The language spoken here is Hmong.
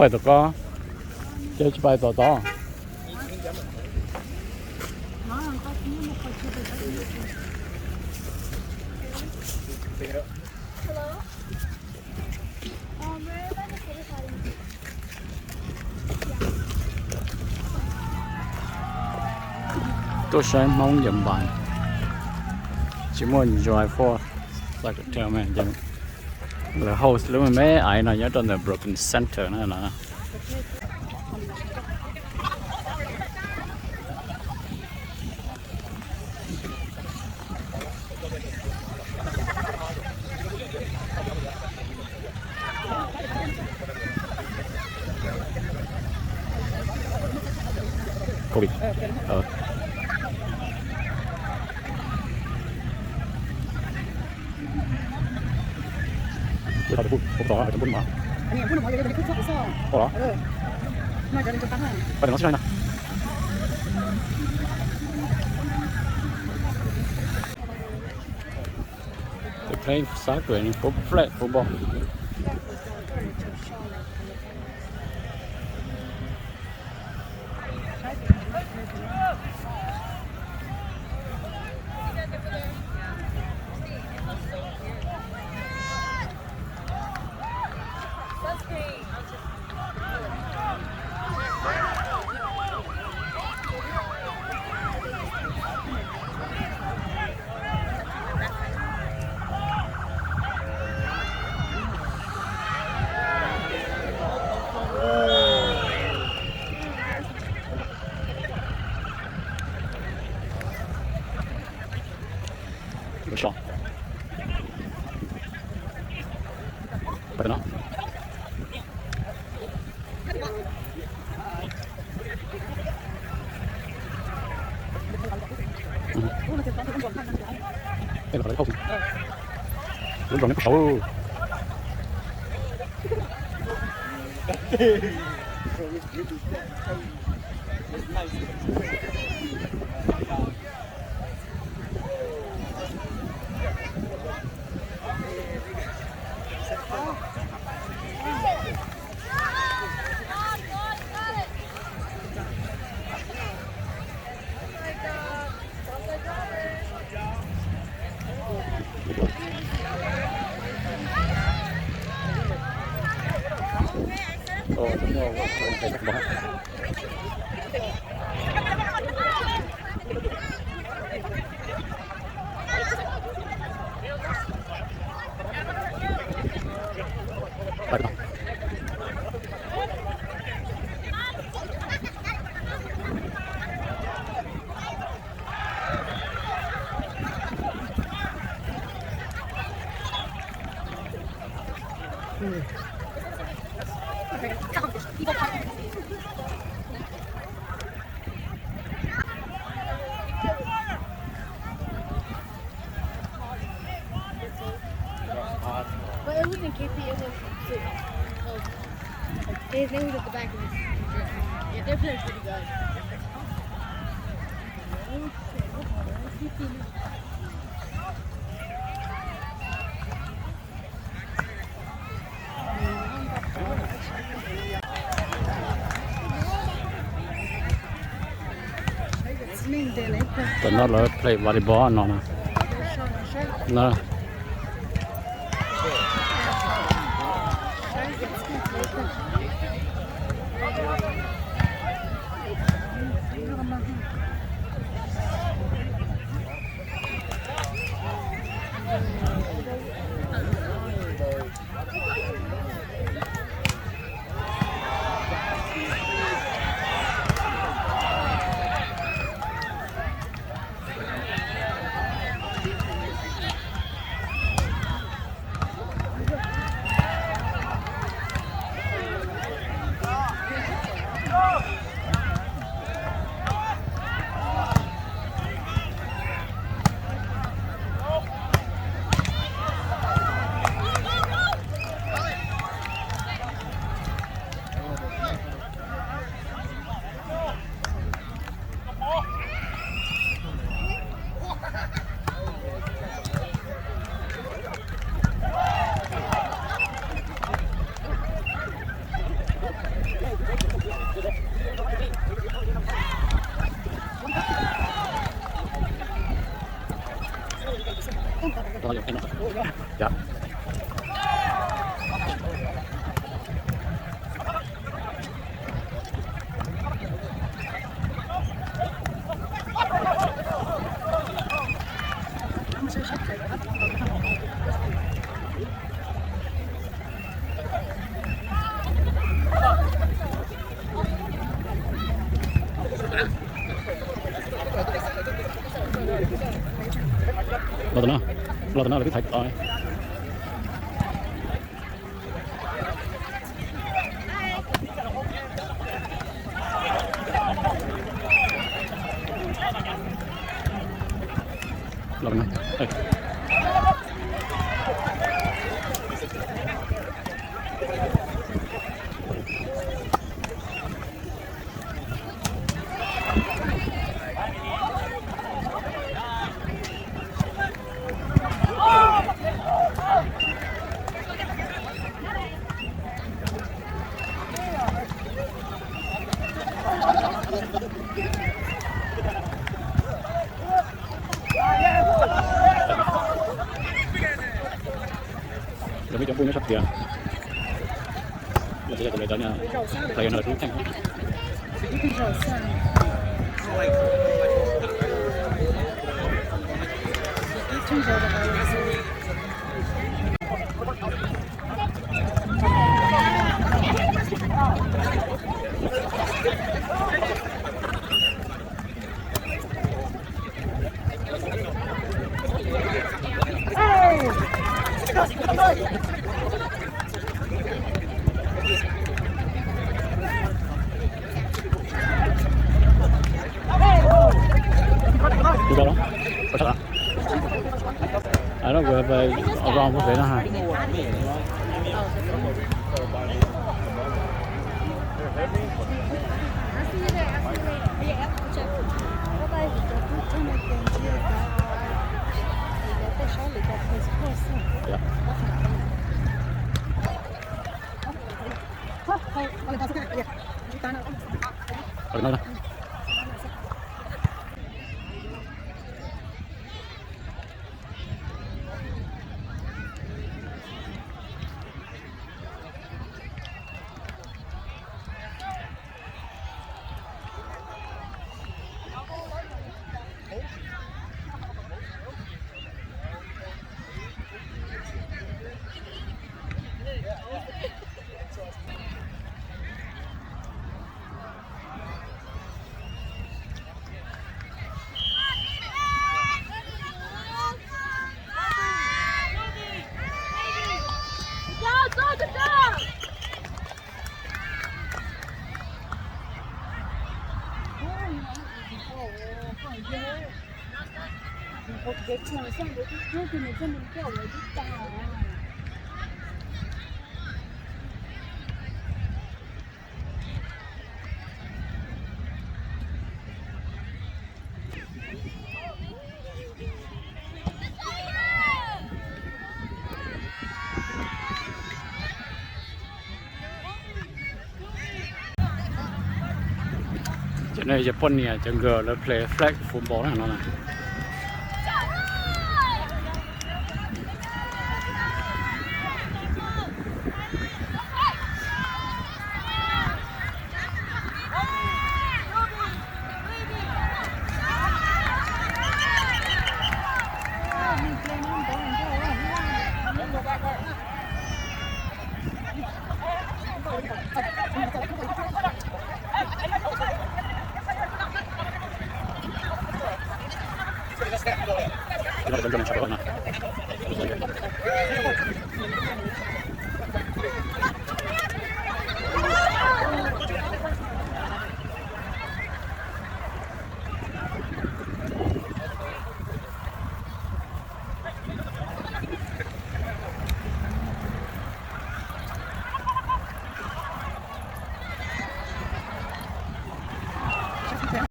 Pais tom ko, ces tsis pais tom tod. Tuaj saib Hmoob Yam Npas, tsis muaj July Fourth, lawv host lub me me aiv no nyob rau ntawm Brooklyn Center na no. Kobe. Ờ. Ui, tau phun, phun tau, phun mà. Ủa? Tao đừng nói xíu đây nè. They play soccer and football. But it wasn't K P, it was, um, his name was at the back of his jersey. Yeah, they're playing pretty good. Tam no lawv play volleyball no na. Los tom no, los tom no lawv twb thaiv tod. Los no. Lawv muaj cov npuj nyob sab tias los tsis yog cov lawv cov player no lawv twb theej. Around pem no ha. Ces no yog poj niam cov nkawd lawv play flag football na no na.